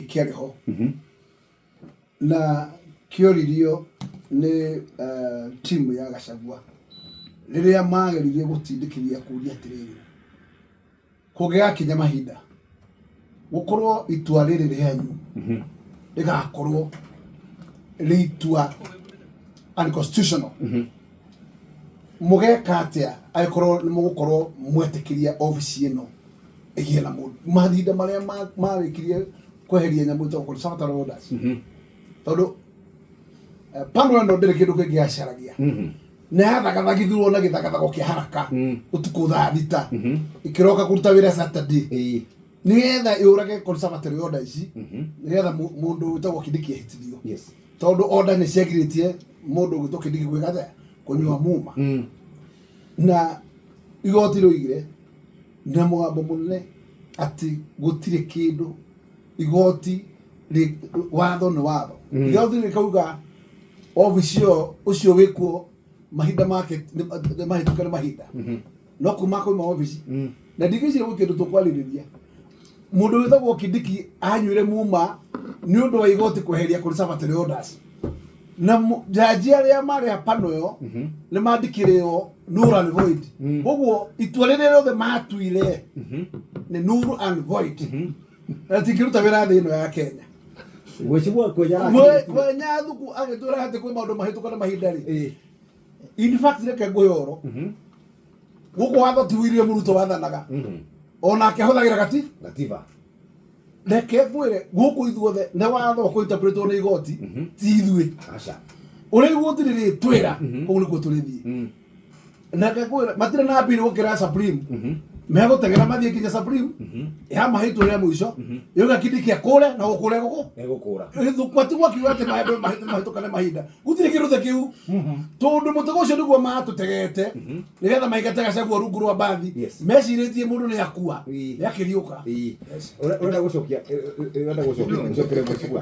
Kĩarĩ ho na kĩoririo nĩ timu ya Gachagua rĩrĩa mageririe gũtindĩkĩrĩria kũria atĩrĩrĩ, kũngĩgakinya mahinda gũkorwo itua rĩrĩ rĩanyu rĩgakorwo rĩ itua unconstitutional, mũgeka atĩa angĩkorwo nĩ mũgũkorwo mwetĩkĩria obici ĩno ĩgĩe na mũndũ mahinda marĩa marĩkirie kweheria nyamũ ĩtagwo conservatory orders? Tondũ panel ĩno ndĩrĩ kĩndũ kĩngĩ yacaragia, nĩ yathagathagithirwo na gĩthagathago kĩa haraka ũtukũ thaa 6, ĩkĩroka kũruta wĩra Saturday, nĩgetha yũrage conservatory order ici, nĩgetha mũndũ wĩtagwo Kindiki ehitithio, tondũ order nĩ ciagirĩtie mũndũ ũgwĩtwo Kindiki gwĩka atĩa? Kũnyua muma. Na igoti rĩoigire na mũgambo mũnene atĩ gũtirĩ kĩndũ igoti watho nĩ watho. Igoti rĩkauga obici ĩyo ũcio wĩkuo mahinda make nĩ mahĩtũke nĩ mahinda, no kuma koima obici na ndigĩciria gwĩ kĩndũ tũkwarĩrĩria. Mũndũ wĩtagwo Kindiki anyuire muma nĩ ũndũ wa igoti kweheria conservatory orders, na jaji arĩa marĩ a pano ĩyo nĩ mandĩkĩrĩo null and void. Koguo itua rĩrĩa rĩothe matuire nĩ null and void na tingĩruta wĩra thĩ ĩno ya Kenya. Gwĩcigua kwenya. Kwenya thuku agĩtwĩra atĩ kwĩ maũndũ mahĩtũka na mahinda rĩ, in fact reke ngũhe ũhoro, gũkũ watho ti William Ruto wathanaga, onake ahũthagĩra gati gatiba. Reke ngwĩre, gũkũ ithuothe nĩ watho kũinterpretwo nĩ igoti, ti ithuĩ. Aca. Ũrĩa igoti rĩrĩtwĩra, kũu nĩkuo tũrĩthiĩ. Na reke ngwĩre, matirĩ na mbiri gũkĩra Supreme. Megũteng'era mathiĩ nginya Supreme ya mahe itua rĩa mũico yoga Kindiki akũre na gũkũre gũkũ. Egũkũra. Matigwo akiuga atĩ mahĩtũka nĩ mahinda, gũtirĩ kĩndũ ta kĩu, tondũ mũtego ũcio nĩguo matũtegete nĩgetha maingate Gachagua rungu rwa mbathi. Mecirĩtie mũndũ nĩ akua, nĩ akĩriũka. Ũrenda gũcokia, ũrenda gũcokia, ũcokere gwĩcigua.